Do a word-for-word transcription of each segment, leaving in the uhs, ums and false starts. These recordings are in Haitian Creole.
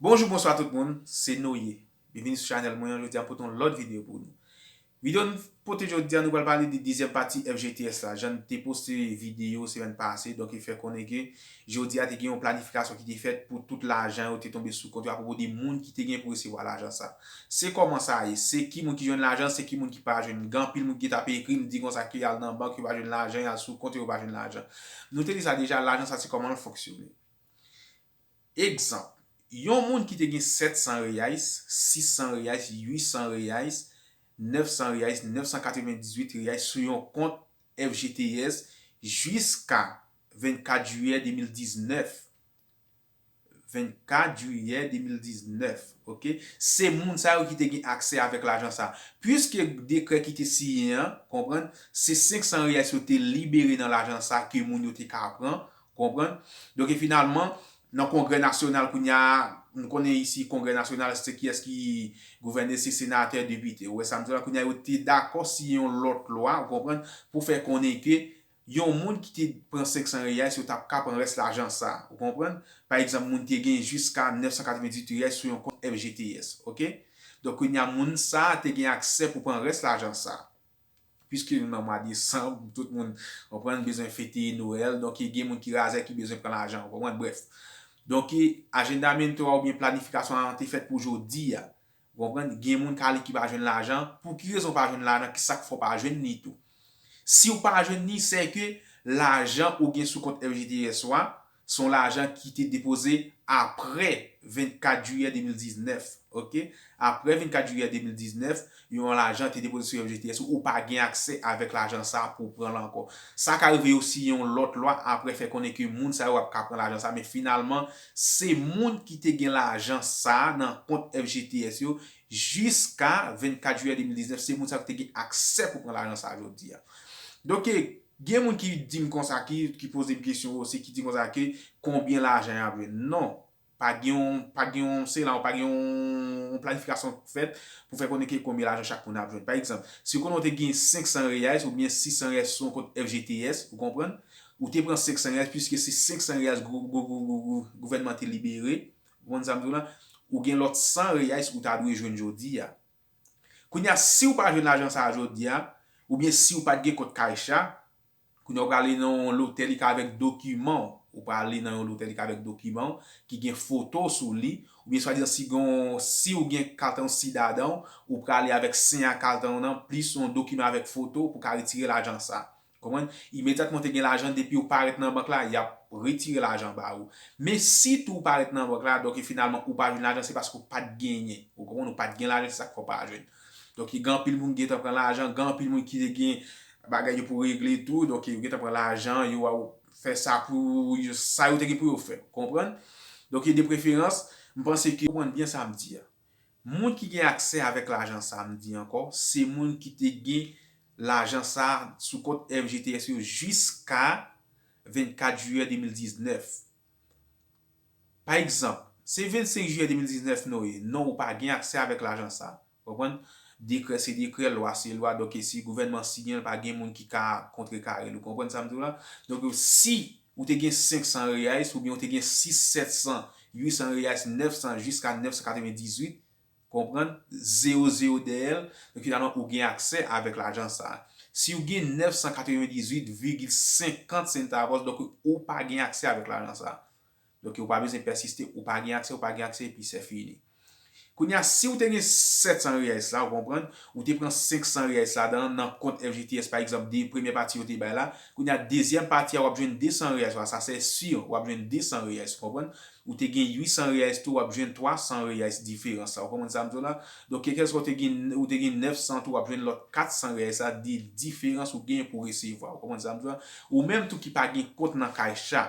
Bonjou, bonswa tout moun, se Noye. Byenvini sou chanèl mwen an, jodi a m pote yon lòt videyo pou nou. Videyo n pote jodi a, nou pral pale de dezyèm pati F G T S la. Jan n te poste videyo semèn pase, donk e fè konnen ke jodi a te gen yon planifikasyon ki te fèt pou tout lajan yo te tonbe sou kont yo apwopo de moun ki te gen pou resevwa lajan sa. Se kòman sa ye, se ki moun ki jwenn lajan, se ki moun ki pa jwenn. Gen anpil moun ki t ap ekri m di konsa ke y al nan bank, yo pa jwenn lajan, y al sou kont yo, yo pa jwenn lajan. Nou te di sa deja, lajan sa se kòman l fonksyone. Egzanp, yon moun ki te gen sèt san reais, sis san reais, uit san reais, nèf san reais, nèf san katrevendizuit reais sou yon kont F G T S jiska vennkat jiyè de mil diznèf. Vennkat jiyè de mil diznèf, oke? Se moun sa yo ki te gen aksè avèk lajan sa. Piske dekrè ki te siyen an, konprann, se senk san reais yo te libere nan lajan sa ke moun yo te ka pran, konprann? Donk, e finalman, nan Kongrè Nasyonal kounye a, nou konnen isi Kongrè Nasyonal, se kiyès ki gouvène, se senatè, depite. Ou wè sa m di la, kounye a yo te dakò siyen yon lòt lwa, ou konprann, pou fè konnen ke yon moun ki te pran senk san reais, yo t ap ka pran rès lajan sa, ou konprann? Pa egzanp, moun te gen jiska nèf san katrevendizuit reais sou yon kont F G T S, oke? Donk, kounye a, moun sa a te gen aksè pou pran rès lajan sa. Piske nou nan mwa desanm, tout moun, konprann, bezwen fete Nwèl, donk, gen moun ki razè ki bezwen pran lajan, ou konprann? Brèf. Donk, ajanda mentor a oubyen planifikasyon an te fèt pou jodi a. Ou konprann? Gen moun k ale ki pa jwenn lajan. Pou ki rezon w pa jwenn lajan? Ki sa k fè w pa jwenn li tou? Si w pa jwenn li, se ke lajan ou gen sou kont F G T S ou a, se yon lajan ki te depoze apre vennkat jiyè de mil diznèf, oke? Apre vennkat jiyè de mil diznèf, yon lajan te depoze sou F G T S ou, ou pa gen aksè avèk lajan sa pou w pran l ankò. Sa ka rive yo siyen yon lòt lwa apre fè konnen ke moun sa yo ap ka pran lajan sa, men finalman, se moun ki te gen lajan sa nan kont F G T S yo jiska vennkat jiyè de mil diznèf, se moun sa yo ki te gen aksè pou pran lajan sa jodi a. Donk, gen moun ki di m konsa, ki, ki poze m kesyon osi, ki di konsa ke konbyen lajan y ap jwenn. Non, pa gen yon, pa gen yon, se la, pa gen yon, yon planifikasyon fèt pou fè konnen ke konbyen lajan chak moun ap jwenn. Pa egzanp, si w konnen w te gen senk san reais oubyen sis san reais sou yon kont F G T S, ou konprann? Ou te pran senk san reais, piske se senk san reais gou-, gou-, gou-, gou-, gou-, gouvènman te libere, ou konprann sa m di w la? Ou gen lòt san reais ou ta dwe jwenn jodi a. Kounye a, si w pa jwenn lajan sa a jodi a, oubyen si w pa t gen kont Caixa, kounye a w prale nan yon lotèl li ka avèk dokiman w, ou prale nan yon lotèl li ka avèk dokiman w, ki gen foto w sou li, oubyen swadizan si gen, si w gen kat an sidadan w, ou prale avèk sen a kat an nan, plis yon dokiman avèk foto w pou ka retire lajan sa. Konprann? Imedyatman w te gen lajan, depi w parèt nan bank la, y ap retire lajan ba ou. Men si tou w parèt nan bank la, donk finalman ou pa jwenn lajan, se paske w pa t genyen. Ou konprann? Ou pa t gen lajan, se sa k fè w pa jwenn. Donk gen anpil moun ki gentan pran lajan, gen anpil moun ki te gen bagay yo pou regle tou, donk yo gentan pran lajan, yo a fè sa pou yo, sa yo te gen pou yo fè. Konprann? Donk de preferans, m panse ke w konprann byen sa m di a. Moun ki gen aksè avèk lajan sa, m di ankò, se moun ki te gen lajan sa sou kont F G T S yo jiska vennkat jiyè de mil diznèf. Pa egzanp, se vennsenk jiyè de mil diznèf nou ye. Non, ou pa gen aksè avèk lajan sa. Konprann? Dekrè se dekrè, lwa se lwa. Donk, si gouvènman siyen l, pa gen moun ki ka kontrekare l. Ou konprann sa m di w la? Donk, si ou te gen senk san reais, oubyen ou te gen sis, sèt san, uit san reais, nèf san, jiska nèf san katrevendizuit, konprann, zewo zewo dèyè l, donk finalman ou gen aksè avèk lajan sa. Si w gen nèf san katrevendizuit vigil senkant centavos, donk ou pa gen aksè avèk lajan sa. Donk ou pa bezwen pèsiste, ou pa gen aksè, ou pa gen aksè, epi se fini. Kounye a, si w te gen sèt san reais la, ou konprann, ou te pran senk san reais ladan nan kont F G T S, pa egzanp, de premyè pati yo te bay la, kounye a, dezyèm pati a, w ap jwenn de san reais la, sa se si, w ap jwenn de san reais, ou konprann? Ou te gen uit san reais tou, w ap jwenn twa san reais diferans la. Ou konprann sa m di w la? Donk, kèlkeswa ou te gen, ou te gen nèf san tou, w ap jwenn lòt kat san reais la de diferans ou gen pou resevwa. Ou konprann sa m di w la? Ou menm tou ki pa gen kont nan Caixa,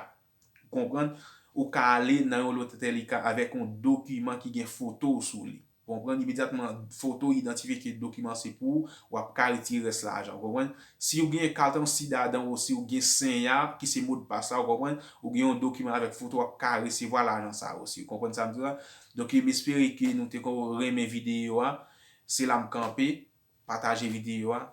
ou konprann? Ou ka ale nan yon lotèl li ka avèk yon dokiman ki gen foto w sou li. Konprann? Imedyatman, foto idantifye ke dokiman se pou ou, w ap ka retire rès lajan. Konprann? Si w gen kat an sidadan ou si w gen sen a, ki se modpas la, ou konprann? Ou gen yon dokiman avèk foto, w ap ka resevwa lajan sa a osi. Ou konprann sa m di w la? Donk, m espere ke nou te ko renmen videyo a. Se la m kanpe. Pataje videyo a.